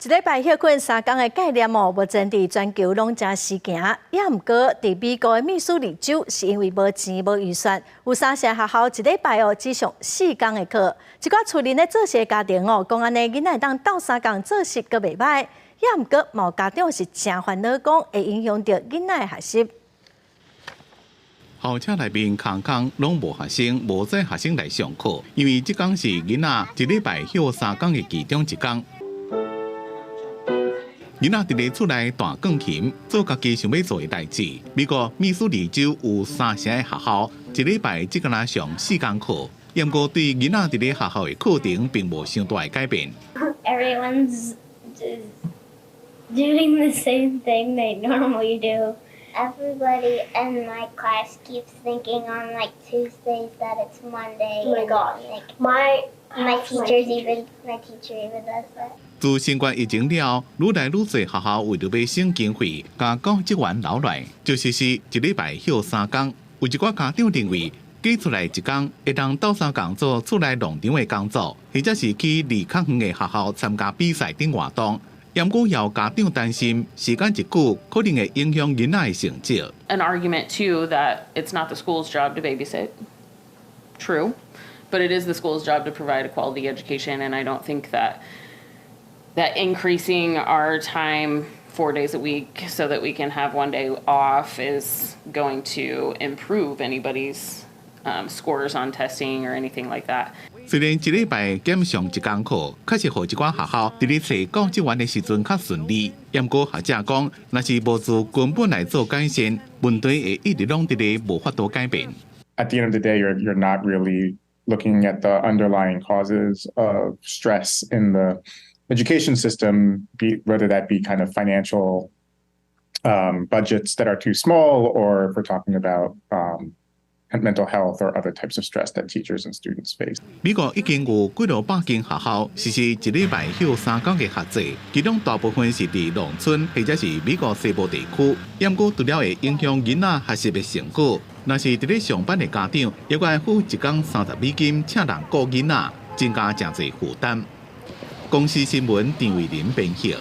一禮拜歇睏3工的概念哦，目前佇全球攏誠時行。也毋過，佇美國的密蘇里州是因為無錢無預算，有三成學校一禮拜哦只上四工的課。一寡厝裡咧做事的家庭哦，講按呢囡仔會當鬥相共做事閣袂䆀。也毋過，嘛有家長是誠煩惱，講會影響著囡仔的學習。校車內面空空，攏無學生，無載學生來上課，因為這工是囡仔一禮拜歇3工的其中一工。囡仔佇咧厝內彈鋼琴，做家己想欲做的代誌。美國密蘇里州有三成的學校，一禮拜只干焦上四工課，毋過對囡仔佇咧學校的課程並無傷大的改變。 Everyone's just doing the same thing they normally do. Everybody in my class keeps thinking on, like, Tuesdays that it's Monday. Oh my God. Like My my teacher even does that. 自新冠疫情了，愈來愈濟學校為著欲省經費，共教職員留落來，就實施一禮拜歇三工。有一寡家長認為，加出來一工會當鬥相共做厝內農場的工作，或者是去離較遠的學校參加比賽等活動。毋過有家長擔心，時間一久可能會影響囡仔的成績。 An argument too that it's not the school's job to babysit. True, but it is the school's job to provide a quality education, and I don't think that increasing our time 4 days a week so that we can have one day off is going to improve anybody's scores on testing or anything like that. 雖然一禮拜減上一工課，確實予一寡學校佇咧揣教職員的時陣較順利。毋過學者講，若是無自根本來做改善，問題會一直攏佇咧無法度改變。 At the end of the day, you're not really looking at the underlying causes of stress in the education system, whether that be kind of financial budgets that are too small, or if we're talking about mental health or other types of stress that teachers and students face. 美國已經有幾落百間學校實施一禮拜歇三工的學制，其中大部分是佇農村或者是美國西部地區。毋過除了會影響囡仔學習的成果，若是佇咧上班的家長，猶閣愛付一工30美金請人顧囡仔，增加誠濟負擔。公視新聞陳慧琳編譯。